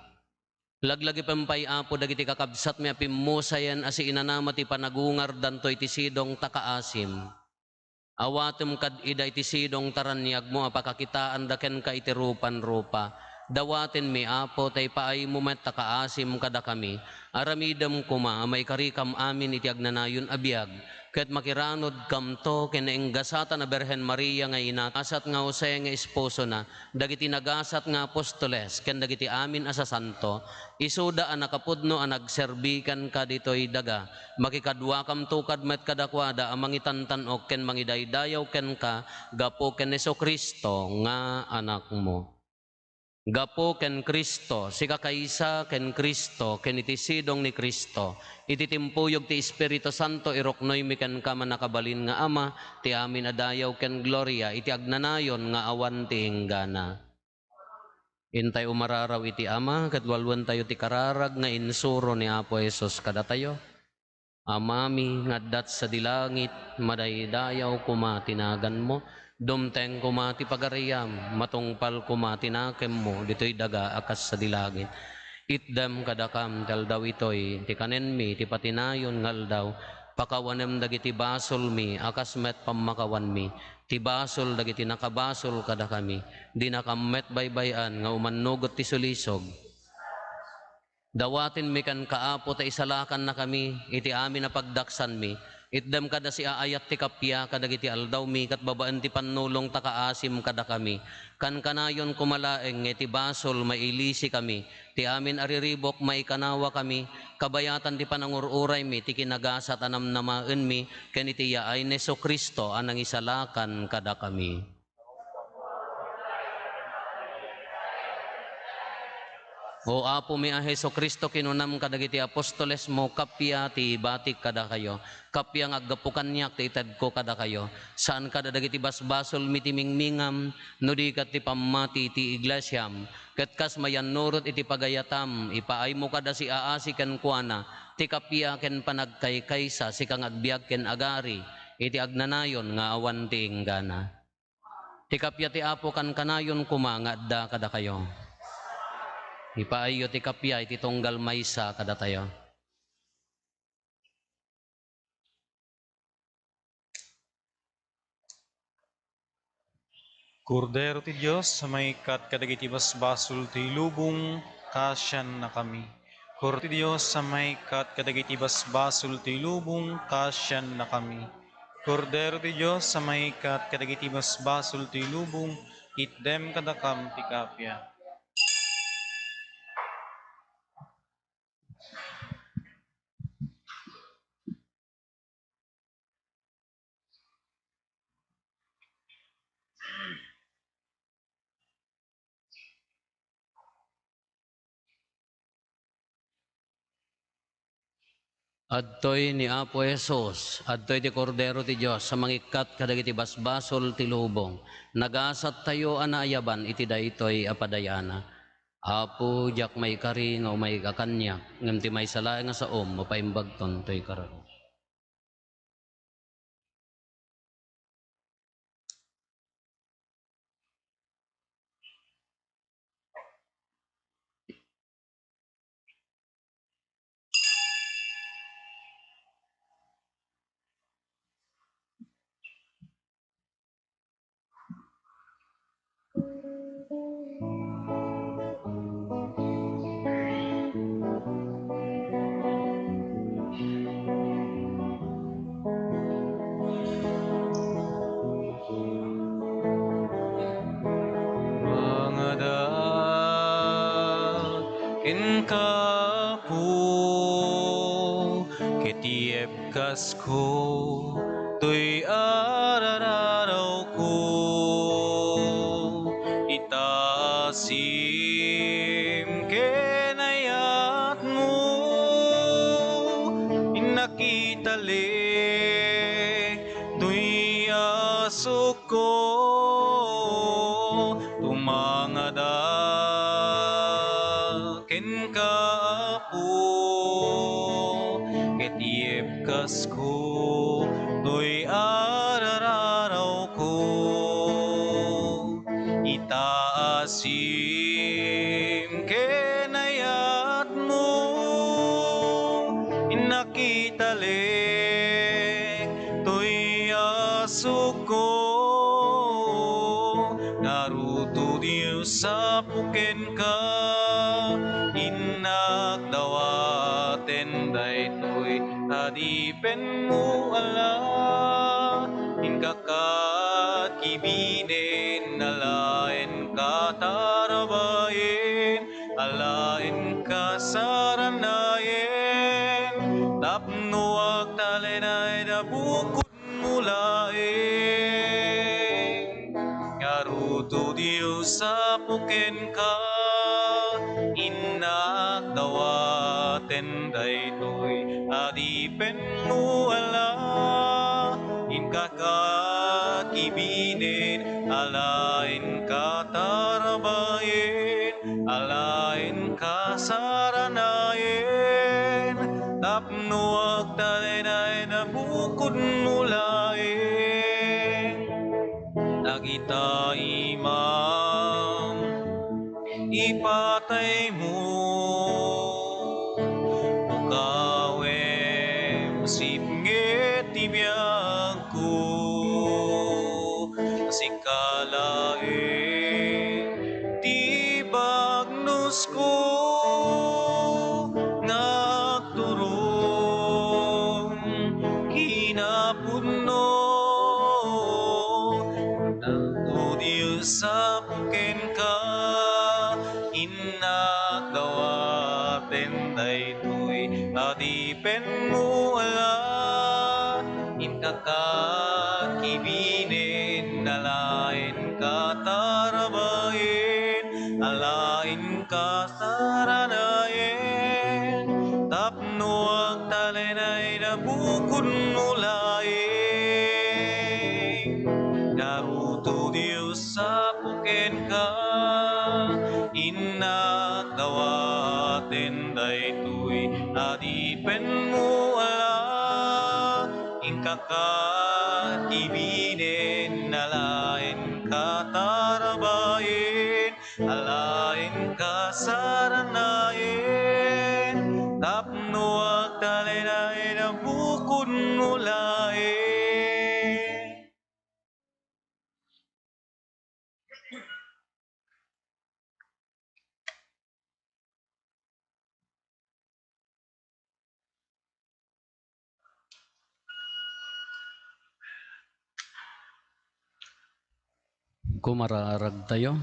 Laglagipem pay, Apo, dagiti kakabsatmi a pimmusayen a siinanama ti panagungardanto iti sidong ta kaasim. Awatem kad ida iti sidong ta raniagmo a pakakitaanda kenka iti rupan-rupa. Dawatenmi, Apo, ta ipaaymo met ta kaasim kadakami. Aramidem koma a maikarikam amin iti agnanayon a biag, ket makiranodkamto ken nainggasatan a Birhen Maria nga ina, nagasat nga Jose nga esposona, dagiti nagasat nga apostoles, ken dagiti amin a sasanto. Isuda a nakapudno a nagserbi kenka ditoy daga, makikaduakamto kad met kadakuada a mangitantan-ok ken mangidaydayaw kenka gapu ken Jesu-Cristo nga Anakmo. Gapu ken Cristo, sika kaysa ken Cristo, ken iti sidong ni Cristo, iti timpuyog ti Espiritu Santo, iruknoymi kenka, Mannakabalin nga Ama, ti amin a dayaw ken gloria iti agnanayon nga awan ti inggana. Intay umararaw iti Ama, ket walwentayo ti kararag nga insuro ni Apo Jesus kadatayo. Amami nga adda sadi langit, madaydayaw koma ti naganmo, dumteng koma ti pagariam, matungpal koma ti nakemmo ditoy daga a kas sadi langit. Itdem kadakam ti aldaw itoy ti kanenmi ti patinayon nga aldaw. Pakawanem dagiti basolmi a kas met pammakawanmi ti basol dagiti nakabasol kadakami. Dinakam met baybay-an nga umannugot ti sulisog. Dawatenmi kenka, Apo, ta isalakannakami iti amin a pagdaksanmi. Itdem kada siaayat ti kappia kadagiti aldawmi ket babaen ti pannulong ta kaasim kadakami. Kankanayon koma laeng nga iti basol mailisikami, ti amin a riribuk maikanawakami, kabayatan ti panangur-uraymi ti kinagasat a namnamaenmi ken iti yaay ni Jesu-Cristo a nangisalakan kadakami. O Apomi a Jesu-Cristo, kinunam kadagiti apostolesmo, "Kappia ti ibatik kadakayo, kappia nga aggapu kaniak ti itedko kadakayo." Saan kada dagiti basbasolmi ti mingmingam, no di ket ti pammati ti iglesiam. Ket kas mayannurot iti pagayatam, ipaaymo kada siaasi kenkuana ti kappia ken panagkaykaysa, sika nga agbiag ken agari iti agnanayon nga awan ti inggana. Ti kappia ti Apo kankanayon koma nga adda kadakayo. Ipaayyo ti kappia iti tunggal maysa kadatayo. Kordero ti Dios a maikkat kadagiti basbasol ti lubong, kaasiannakami. Kordero ti Dios a maikkat kadagiti basbasol ti lubong, kaasiannakami. Kordero ti Dios a maikkat kadagiti basbasol ti lubong, itdem kadakam ti kappia. Adtoy ni Apo Jesus, adtoy ti Kordero ti Dios a mangikkat kadagiti basbasol ti lubong. Nagasattayo a naayaban iti daytoy a padayana. Apo, diak maikari nga umay ka kaniak, ngem ti maysa laeng a saom, mapaimbagton toy kararo. Mangada kenka, Apo, ket iyebkasko toy ar-arawko. Itaasim ken ayatmo, innak itali toy asukko. Tumangada kenka, Apo, ket iyebkasko toy ar-arawko. Itaasim ken ayatmo, innak itali toy asukko. Ngarud, O Dios, apo kenka, innak dawaten daytoy adipenmo a la. Inka kakibinen, alaenka tarabayen, alaenka saranayen, tapno agtalinaed a bukod mo laeng. Ngarud, O Dios, apo kenka, innak dawaten daytoy adipenmo a la. Inka kakibinen, alaenka tarabayen, alaenka saranayen, tapno agtalinaed a bukod mo laeng. Dagita imam, ipataymo, pukawem, sipnget ti biagko. Sika laeng ti bagnosko nga agturong kinapudno. Ngarud, O Dios, apo kenka, innak dawaten daytoy adipenmo a la. Inka kakibinen, alaenka tarabayen, alaenka saranayen, tapno agtalinaed a bukod mo laeng. Ngarud, O Dios, apo kenka, innak dawaten daytoy adipenmo a la. Inka kakibinen, alaenka tarabayen, alaenka saranayen, tapno agtalinaed a bukod mo laeng. Kumaraaragtayo.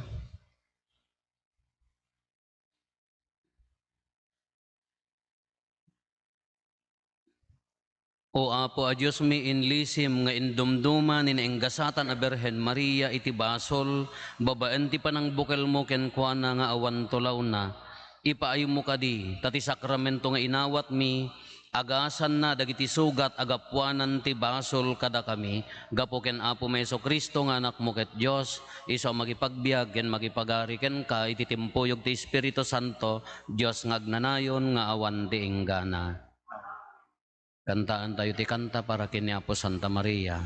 O Apo a Diosmi, inlisim nga indumduma ni nainggasatan a Birhen Maria iti basol babaen ti panangbukelmo kenkuana nga awan tulawna. Ipaaymo kadi, ta ti sakramento nga inawatmi, Agasanna dagiti sugat a gapuanan ti basol kadakami, gapu ken Apomi Jesu-Cristo nga Anakmo ket Dios, isu a makipagbiag ken makipagari kenka iti timpuyog ti Espiritu Santo, Dios nga agnanayon nga awan ti inggana. Kantaantayo ti kanta para ken ni Apo Santa Maria.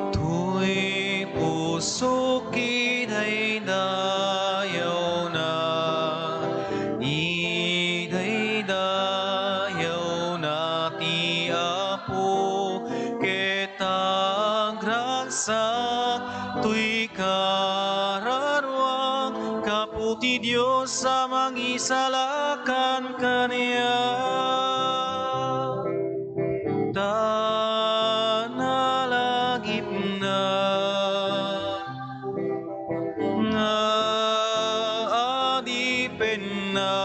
Toy pusok idaydayawna, idaydayawna ti Apo, ket agragsak toy kararuak, gapu ti Dios a mangisalakan kaniak. Ta nalagipna nga adipenna,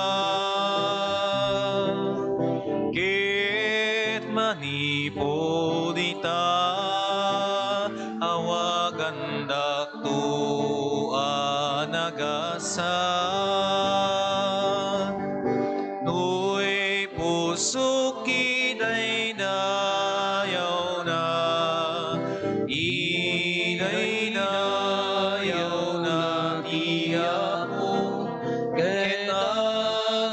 ket manipud ita, awagandakto a nagasa. Toy pusok idaydayawna, idaydayawna ti Apo, ket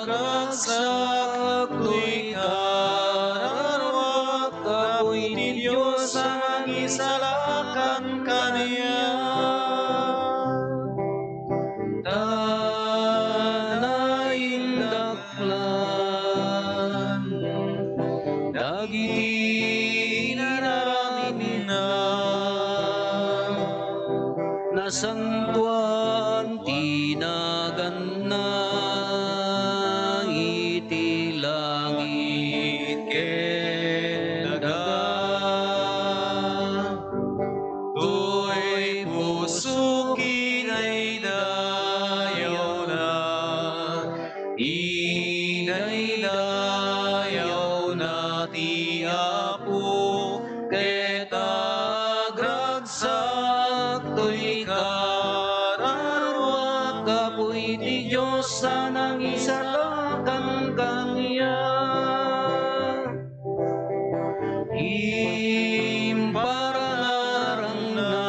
agragsak toy kararuak, gapu iti Dios a mangisalakan kaniak. Ta naindaklan dagiti inaramidna, nasantoan ti naganna iti langit ken daga. Toy pusok idaydayawna, idaydayawna ti Apo, ket agragsak toy kararuak, gapu iti Dios a nangisalakan kaniak. Imparangarangna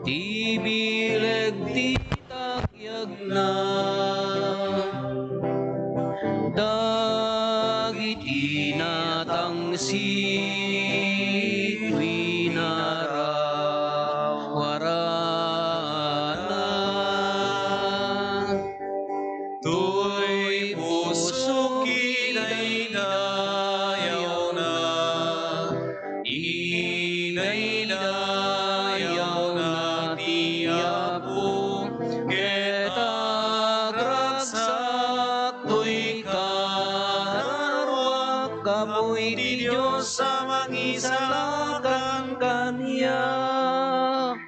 ti bileg ti takyagna, dagiti natangsit winarawarana. Toy pusok idaydayawna, idaydayawna ti Apo, ket agragsak toy kararuak, gapu iti Dios a mangisalakan kaniak.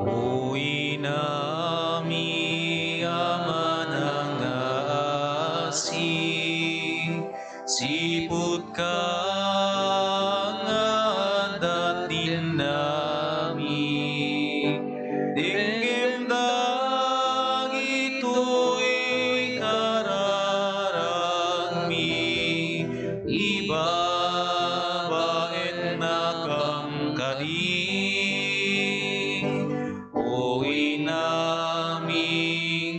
O inami a manangaasi, siputka nga adda ti inami. Denggen dagitoy kararagmi, ibabaetnakam kadi. O inami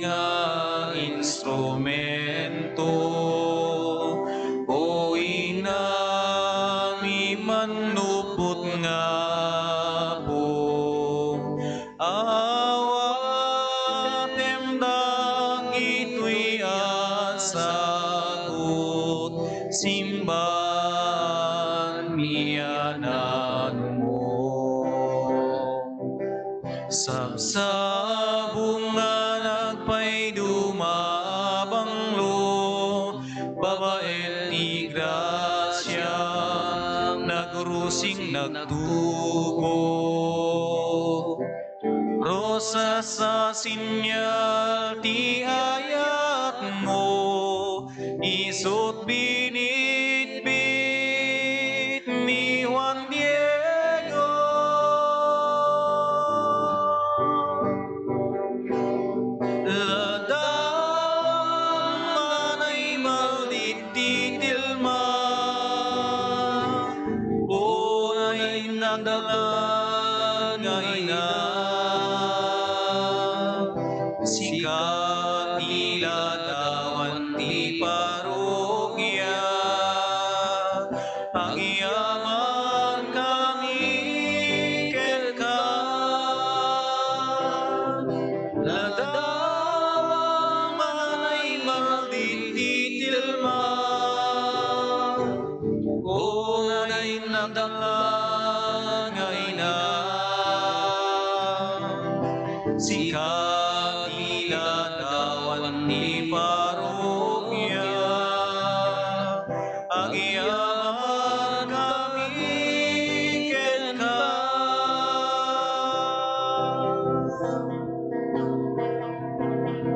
nga instrumento, o inami mannupot nga Apo, awatem dagitoy a sagut, simbaanmi a numo. Sabsabong nga nagpayduma a banglo, Rusing nagtubo. Rosas a sinyal ti ayatmo, isut' binitbit ni Juan Diego. Ladang manaymal diti tilma, unay nadaklan nga ina. Sika ti ladawan ti parokya, agyamankami kenka. Ladang manaymal diti tilma, unay nadaklan nga ina. Sika ti ladawan ti parokya, agyamankami kenka.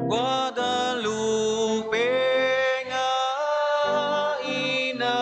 Guadalupe nga ina.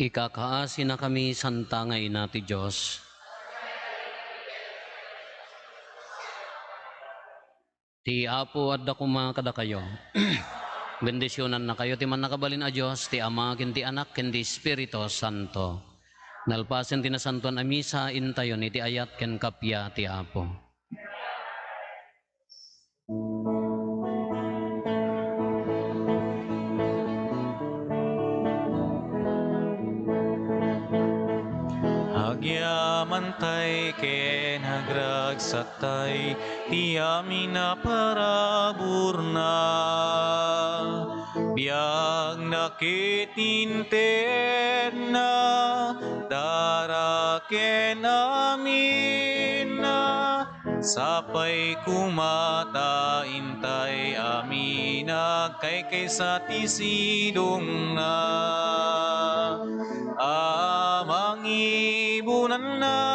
Ikakaasinakami, Santa nga Ina ti Dios. Ti Apo adda koma kadakayo. Bendisionannakayo ti Mannakabalin a Dios, ti Ama, ken ti Anak, ken ti Espiritu Santo. Nalpasen ti Nasantoan a Misa, intayon iti ayat ken kappia ti Apo. Agyamantay ken agragsat tay ti amin a paraburna. Biagna ket intedna, dara ken aminna, sapay koma ta intay amin a agkaykaysa ti sidongna a mangibunanna.